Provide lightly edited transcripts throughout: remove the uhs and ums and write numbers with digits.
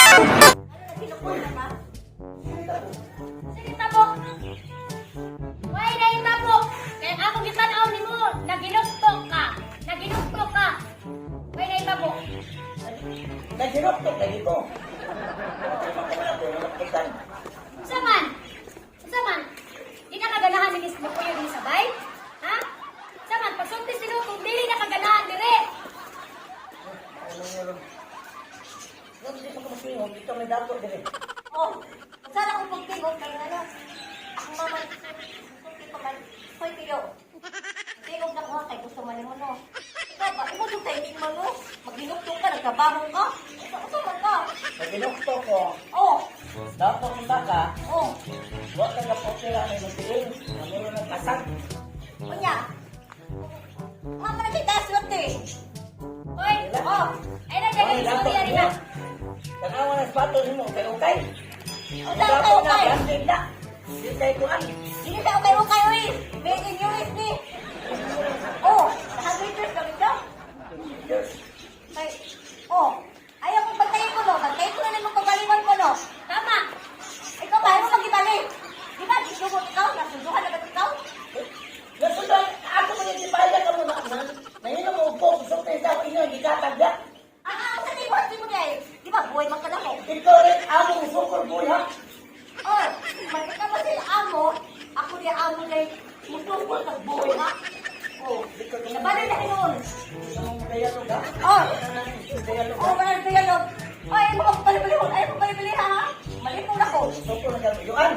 Ano na ba? Sige, tabok. Why na itabok? Kaya ako gitanaw nimo, naginukto ka. Naginukto ka. Why na itabok? Naghinuktok lagi ko. Naghinuktokan. Unsa man? Unsa man? Di ka kaganahan ni Miss Mukuyo ni sabay? Ha? Unsa man? Pagsulti sino kung dili na kaganahan dire. Ano nga ron? Hindi pa ko masingon. Dito may dato dire. Oh, sana kung pagtingog kay ano. Ang mama, sulti pa man. Hoy, Tiyo. Tingog na ko kay gusto man nimo no. Ikaw ba, imo jud timing man no. Maghinugtong ka, nagtrabaho ka. Usa usa man ka. Naghinuktok ko. Oh, Dato ang baka. oh. Huwag ka na po sila may magtiil. Namuro ng kasag. Unya. Mama na kita swerte. Hoy, Oh, ay na dyan Ay, dato istorya rin ha. Tanawa ng sapatos nimo kay ukay. Unsa Dato ka na, ukay? branded na. Di kay kuan. Dili sa ukay ukay oy. Made in US ni. Oh, 100 years kami daw. Yes. Ay, oh. Ayaw kong bantayin ko no. Bantayin ko na lang yung pagbalingon ko no. Tama. Ikaw ba, ayaw mo magibalik? Di ba, gisugot ikaw? Nasuduhan na ba ikaw? Nasundan, ako man yung sipaya ka mo na. Nahino mo upo, sulti sa ako inyo, gikatag ya. Ah, ah, sa di mo, di mo niya eh. Di ba, buhay man ka na mo. Ikaw rin, among sukol buhay. Oy, makita mo sila amo, ako niya amo na musukol kag buhay ha. Oh, nabalik na hinuon. Dialog ha? Oh, Dialog oh, wala na dialog. Oy, mo palibali ay mo palibali ha. Malipong na ko. Sukol na gano'n. Yuan!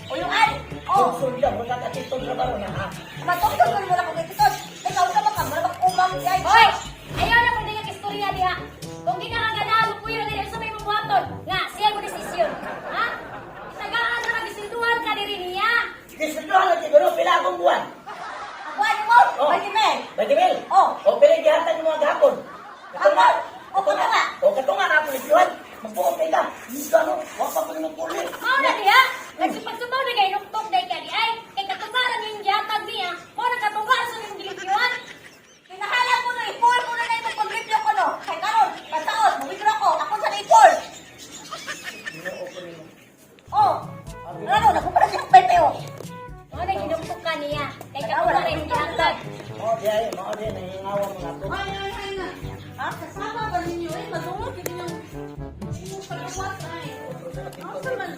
O yung ay, oh, Sukol ka, wala ka titong trabaho na ha. matungtong mo na ko kay Titod. Ikaw sa baka, mura bang umang yay. Hoy, ayaw na kung di ka istorya diha. Kung di ka kaganahan mukuyo diri unsa may mabuhaton? Nga siya mo desisyon. Ha? Tagaan na kagisilduhan ka diri niya. Gisunduhan na siguro, pila akong buwan. Ako ano mo? Oh. Pwede men. Pwede mil? Oh. O pila gihatag mo gahapon. Katunga. Ako? O, katunga. O katunga na ako ni Juan. Magbuot kay ka. Hindi ka no. Wa pa ko nimo puli. Mao na diha. Nagsipagsubaw na kay nuktok day ka di ay kay katubaran yung gihatag niya. Mao na katubaran sa imong gilipiwan. Kinahala ko no, ipol ko na na imong paglipyo ko no. Kay karon, pasaot, muwithdraw ko. Ako sa ipol. Ginoo ko nimo. Oh. Ano, nagpapala siya ng pepe oh. Mao na ginuktok ka niya. Kay katubaran yung gihatag. Mao di ay, mao di nahingawa mo na ko. Ay, ay, ay na. Ha? Kasama ba ninyo eh? Madungog yun yung inyong pagkawas ay. Asa man?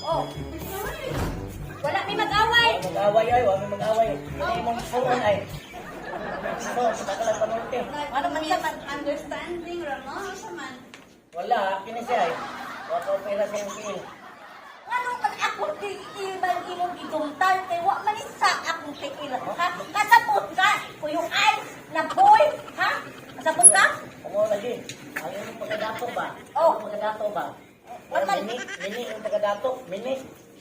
Oh. Ay, Wala may mag-away. Mag-away ay, wa may mag-away. Hindi mo suon ay. So, sa kalang panulte. Ano man siya man? Understanding, Ramon. Asa man? Wala, kini siya ay. Wa pa pera sa iyong kiil. Ano man ako tiiman imong gidumtan kay wa man sa akong tiil. Ha? Kasabot ka kuyong ay na boy, ha? Kasabot ka? Amo lagi. Ang imong pagkadato ba? Oh. Ang pagkadato ba? Ano man? Mini, mini ang pagkadato, mini.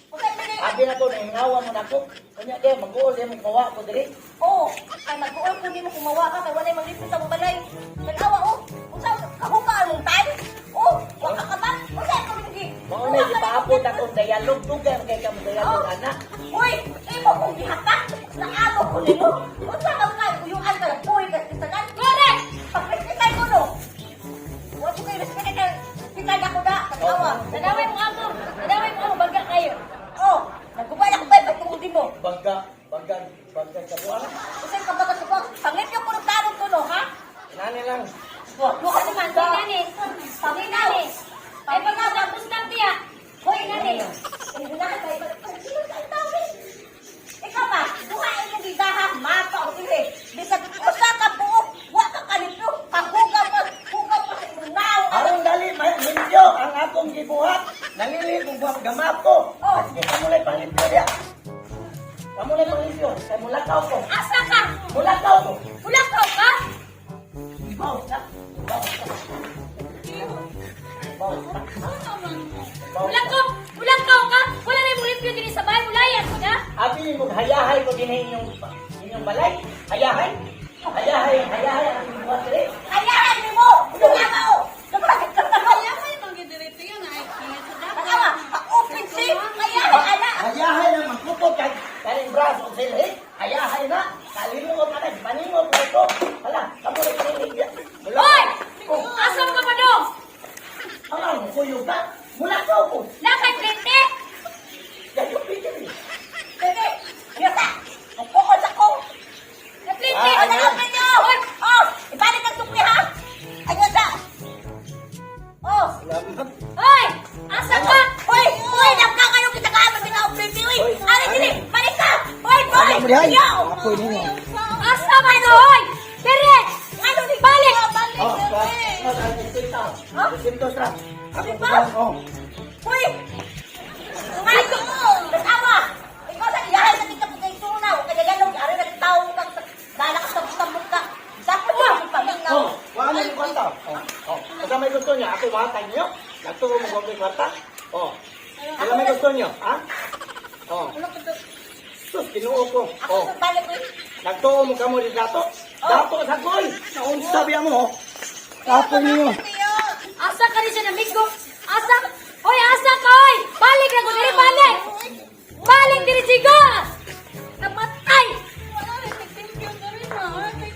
Unsay man ni? Abi na ko nahingawa mo nako. Kunya di mag-uol di mo kawa ko diri. Oh, kay mag-uol ko nimo kumawa ka kay walay maglipit sa mong balay. Tanawa oh. Unsa kahuka mong time? Oh, wa ka ka ba? Unsa ka man gi? Mao na gipaapot akong dialog dugay man kay ka mo dialog Oh. ana. Uy, imo kong gihatak. Naamo ko nimo. Unsa ka kay uyuan ka boy ka kisanan? Correct. Pag-respetay ko no. Wa ko kay respetay kay pitay ako da. Tanawa. Tanaway mo amo. Tanaway mo amo baga kayo. Oh, nagubay ako bay pag tungod mo. Baga, baga, baga ka buang. Unsay ka ba ka Panglipyo ko ng tarong ko no, ha? Nani lang. Wa ka Ano man, da. nani? Paminaw. Ay pagkatapos lang diha. Hoy nani. Eh, wala ka tayo. Sino sa tawin? Ikaw ba? Duha imong gidaha, mata o dili. Bisag usa ka buok, wa ka kalipyo, kahugaw pa, hugaw pa sa imong naong. Aron dali limpyo ang akong gibuhat. Nalili kung buhat gamako. Oh. Sige kamo lay panglimpyo diya. Kamo lay panglimpyo. Kay mulakaw ko. Asa ka? Mulakaw ko. Mulakaw ka? Ibaw na. Ibaw na. Ibaw na. Asa man? Ibaw na. Mulakaw, mulakaw ka? Wala na imong limpyo diri sa bahay, mulayas ka? Abi mo hayahay ko dinhi inyong inyong balay. Hayahay. Hayahay, hayahay ang inyong buhat diri. Ayahan nimo! Duha o! Duha ka Kaya kayo magidirito yun ay. Ingat sa dagat. Tanawa, pa-open si, ayahay ana. Hayahay na mangkupot kag kaning braso og silhi. Hayahay na. Kalingo ka na, paningo ko ito. Hala, kamo rin kinilig. Hoy! kuyog ka. Mula ka ko. Nakay plinte. Yan yung picture eh. Bebe, yata. Magpuod ako. Naplinte. Ah, Ano ang inyo? Oh, ibalik ang sukli ha. Ayun sa. Oh. Salamat. Hoy! Asa ka? Hoy, hoy, nagka kayo kita ka sa mga obrete, uy. Hoy, Ari dili, balik ka. Hoy, boy. Ano mo dihay? Yo. Ako ninyo. Asa man hoy? Dire! Ano ni Balik! Balik Oh, diri. ha? Sintos ra. Ako Diba? oh. Hoy. Ngayon, kasawa. Ikaw sa iyahay sa kita kay tunaw, kay galong ari nag tawo kang dala ka sa tambok ka. Dapat mo paminaw. Oh, wala na yung kwarta. Oh, oh. Kasi may gusto niyo, ako matay niyo. Nagturo mo kung may kwarta. Oh. Sila may gusto niyo, ha? Oh. Wala ka to. Sus, Ginoo ko. Ako Oh. sa balik ko. Nagtuo mo kamo di dato. Dato sa koy. Naunsa biya mo. Oh. Kapoy niyo. Tiyo. Asa ka rin siya namigo? Asa? Hoy, asa ka hoy! Balik na ko diri, balik! Balik diri sigo! Napatay! Wala rin nagtimpyo diri ma. Wala kay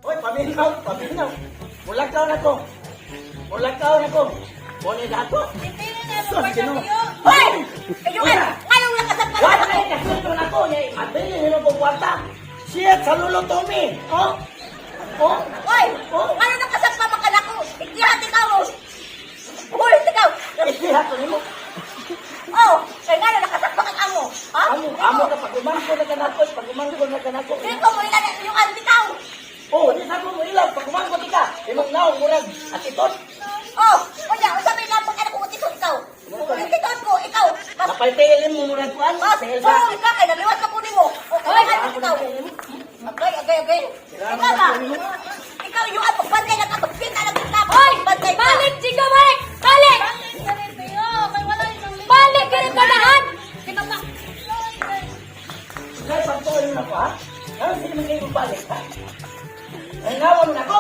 Hoy, paminaw, paminaw. Mulakaw na ko. Mulakaw na ko. Muna dato. Dili na mo Sus, pa Ginoo. tiyo. Hoy! Ayun, ngayong lakas ang Wala panahon. na kasunto na ko. Mabili nilo ko kwarta. Shit, sa lulo Tommy. Oh. Oh. Hoy! Oh. Ano nakasagpa makalako? Ikihat ikaw! Hoy, ikaw! Isiha ko nimo. Oh, kay nga nakasagpa kang amo. Ha? Amo, amo ka pag umangko na kanako, pag umangko na kanako. Dili ko mo ila yung ikaw. Oh, di sa ko mo ilag pag umangko ti ka. Imong naong murag atiton. Oh, oya, unsa may labot anak ko tison ikaw? Yung tison ko, ikaw. Mas Napay mo murag kuan. mas Tiil sa. oh, ikaw kay naliwat ka kunin mo. Oh, Hoy! kay ano ikaw? Agay, agay, agay. Ikaw ba? Ikaw yung apo, bantay lang ka, pagpita lang kita. Hoy! Bantay ka. Balik sigo, balik! Balik! Balik diri tiyo. Kay wala yung Balik ka rin panahan! Kita pa! Kay pagtuon na ko ha. Ano sila man kayo balik ha? Ay nawa mo na ko.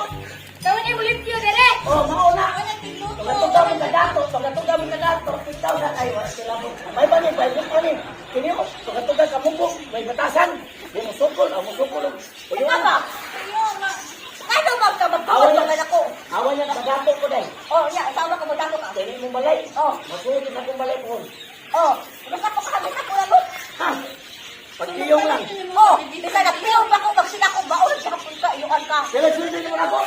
Gawin ay mulimpyo dire! Oh, mao na. Wala tigluto. Pagkatuga mo ka dato, pagkatuga mo ka dato, 6,000 ay wala sila mo. May bani, may bani. Kini ko, pagkatuga ka mubok, may batasan. Di mo sukol, ang mo sukol. Ikaw ba? Tiyo, ma. Ano ba ka magtuon naman ako? Awan niya nakadato ko dahil. Oh, ya, asawa ka mo dako ka. Dili mo balay. Oh. Masuod na akong balay ko. Oh, basta ko kami sa kula mo. Ha? Pagtiyong lang. Oh, bisa na piyong pa ko pag sila ko baon sa punta iyuan ka. Sila sulod mo na ako.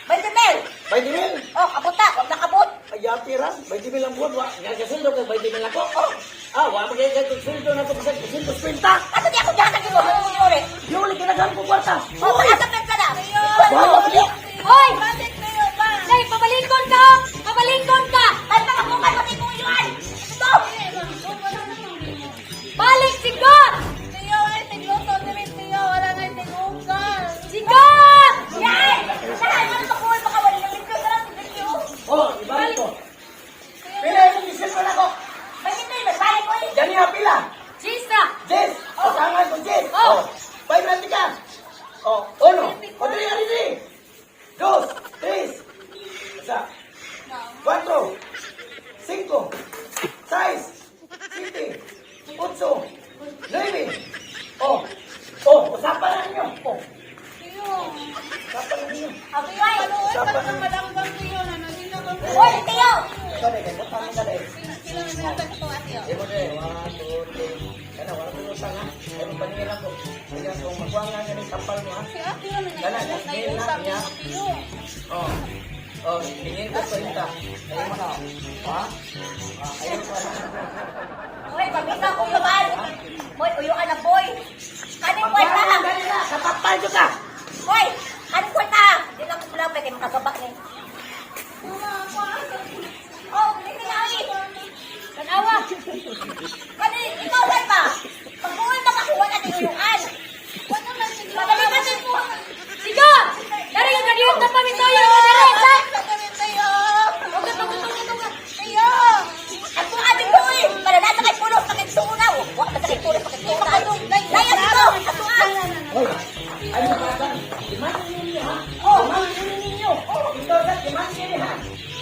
May mil. 20 mil. Oh, kabuta, wag nakabot. Ay, yati ra. 20 mil ang buwan. Wa. Nga sa sulod kay 20 mil ako. Oh. Ah, wa magay kay sulod na ako sa 250. Asa di ako gihatag nimo? Ano mo yun? Yung ulit kinagahan ko kwarta. Oh, asa pensa na. Wala pa niya. Hoy! Balik tiyo ba. Day, pabalikon ka! oh! Pabalikon ka! Ay, mga kung ano mo yun. Ito. Wala na mang Balik sigo! Tiyo, ay tigluto diri tiyo. Wala na tigukan. Sigo! Yay! Dahil ano to kuha baka wala ng limpyo sa lang limpyo. Oh, ibalik ko. Pila yung isip ko na ako. May limpyo, may balik ko eh. Gani ha, pila. Jisa! Jess! Pasangan ko, Jess! Oh. Oh. Five nanti ka! Oh, uno! O, dali, dali, dali! Dos, tres, isa, cuatro, cinco, seis, siete, ocho, nueve. Oh, oh, usapan na ninyo. Oh, Tiyo. usapan na ninyo. Abi ay. Maluoy pa sa malanggang tiyo na nandito kang Hoy, Tiyo. Ikaw na, kay butang ka na eh. Sila na meron sa tuwa tiyo. Di mo na eh, one, two, three. Kana, wala ko utang ha. Ay, mo paningin ako. Sige, kung magkuha nga nga ng sampal mo ha. Si ate yun na Dala, naiusap niya. niya tiyo. Oh. Oh, tingin ko sa inta. Ayun mo na. Oh. Ha? Ah, ayun ko na. Hoy, pamisa ko uyuan. Hoy, uyuan na boy. Kaning kwarta. Pagkain, dali na. Kapapal ka. Hoy, kaning kwarta. Di na ko sulapay kay makagabak ni. Oh, dili na ay. Tanawa! Kani ikaw lang ba? Pag-uwi makakuha na ni uyuan. Wala na siguro. Madali ka din. Sigo! Dari nga gadiyot na pamitoyo nga dere! Sa! Tiyo. Tuga, tuga, tuga, tuga! Tiyo. Ang tuwa din ko eh. Mananasa kay pulos pakitsunaw. Wa pa sa kay pulos pakitsunaw. Laya dito. Ang tuwa. Hoy. Ano ba ba? Dimanda ninyo ha? Oh. Dimanda ninyo. Oh, ikaw na dimanda ninyo ha.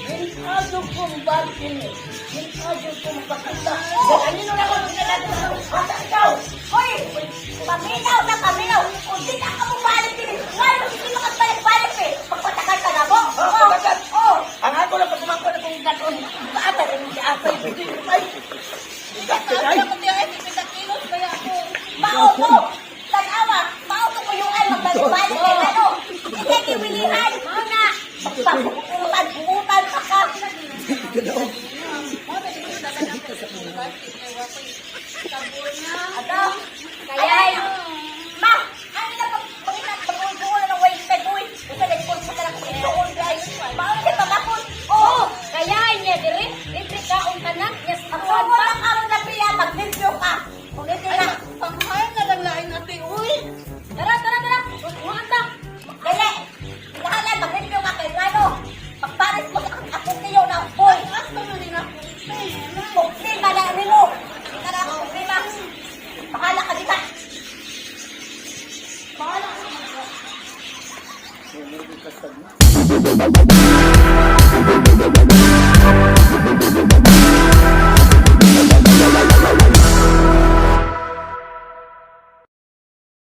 Ginado kong balkin eh. Ginado kong pakita. Sa kanino na ako ginado na ako. Basta ikaw. Hoy, paminaw na paminaw. Kung di na ka mabalik din. Ngayon, hindi ka balik-balik eh. Pagpatagal ka na mo. Oh, pagpatagal. Oh. Ang ako na pagkumangko na kung Ay! Ay! Ako tiyo ay 50 kilos kaya ako. Mao ko! Tanawa! Mao ko kuyuan! Magbalik-balik kay ano! Hindi kiwilihan! Mao na. Pagbuutan, buutan pa ka! Mo na mo dagan ako sa basket kay wa koy sabon na. Ano? Kaya Ma! Ano na pag pangita pag-uwi na ng wasted uy? Unsa na sa ka lang ituon guys? Mao siya pamakon! Oo, kaya niya diri, libre kaon tanan, niya sa Pagsugot pa. ang aron na piya, maglimpyo ka! Kung hindi Ay, na, panghain na lang lain ate uy. Tara, tara, tara. Muan ta. dali! Kinahanglan, maglimpyo ka kay ngano! Pagpares mo sa akong tiyo na, boy! Asa man din ako ate. Problema na nimo! Hindi ka na ako problema! Bahala ka dita! Bahala ka.